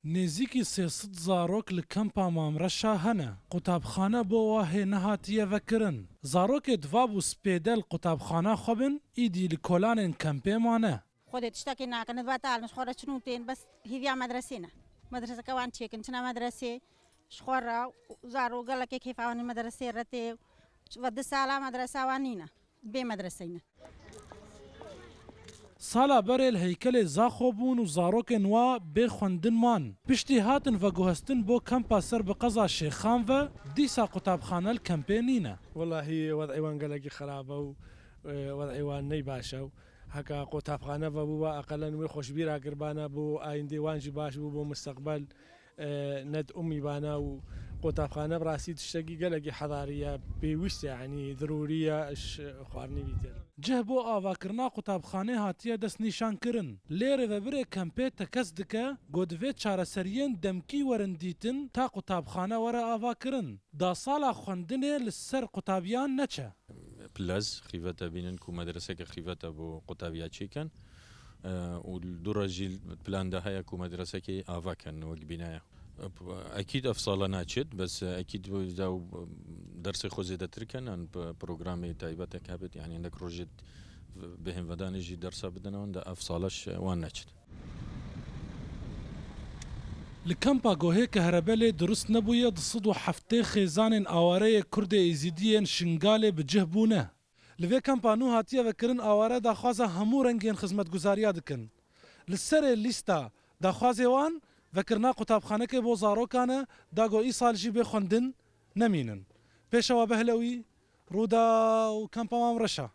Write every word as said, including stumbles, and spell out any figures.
Nêzîkî sê sed zarok li kempa Mamreşa hene. Qutabxane bo wa hê nehatiye vekirin. Zarokê divabû spêde li qutabxana xwe bin, îdî li kolanên kempê mane. Xwedê tiştekê nakin, dibe talin, ji xwe re çin û tên, bes hêviya medresê ne. Medreseke wan çêkin, çine medresê, ji xwe re û zaro gelekê kêfa wan ê medresê re tê, ve du sala medresa wan nîne, bê medreseyne. Sala berê li heykelê Zaxo bûn û zarokên wa bê xwendin man. Piştî hatin veguhestin bo kempa ser bi qeza Şêxan ve, dîsa qutabxane li kempê nîne. Wellahî, wed'ê wan gelekî xerab e û, e, wed'ê wan ney baş e û heka qutabxane vebûba, eqelen wê xweşbîra kiribana bo ayîndê wan jî baş bû, bo misteqbel, e, ne di umî bana û qutabxane bi rastî tiştekî gelekî hedarî ye, pêwîst e, yanî dirûrî ye, ji xwarinê bîtir. Cih bo avakirina qutabxanê hatiye destnîşankirin. Lê rêvebirê kempê tekez dike, got divê çareseriyên demkî werin dîtin ta qutabxane were avakirin. Da sala xwendinê li ser qutabiyan neçe. Pilez xîvete bînin ku medreseke xîvete bo qutabiya çêkin. E, û li dû re jî plan de heye ku medresekê ava kin wek bînaya. Ekîd ev sala naçêt, bes ekîd ew dersê xwe zêdetir kin, an p-, programê taybet hebit, yanî hindek rojê bêhn vedanê jî dersa bidin wan de, ev sala ji wan neçit. Li kampa Gohê Kehrebelê durust nebûye du sed û heftê xêzanên awareyê Kurdê Êzîdiyên Şingalê bi cih bûne. Li vê kampa nû hatiye vekirin aware daxwaza hemû rengên xizmetguzariya dikin. Li serê lîsta daxwazê wan vekirina qutabxanekê bo zarokan e, da go îsal jî bê xwendin nemînin. Pêşewa Behlewî, Rûdaw, Kampa Mamreşa.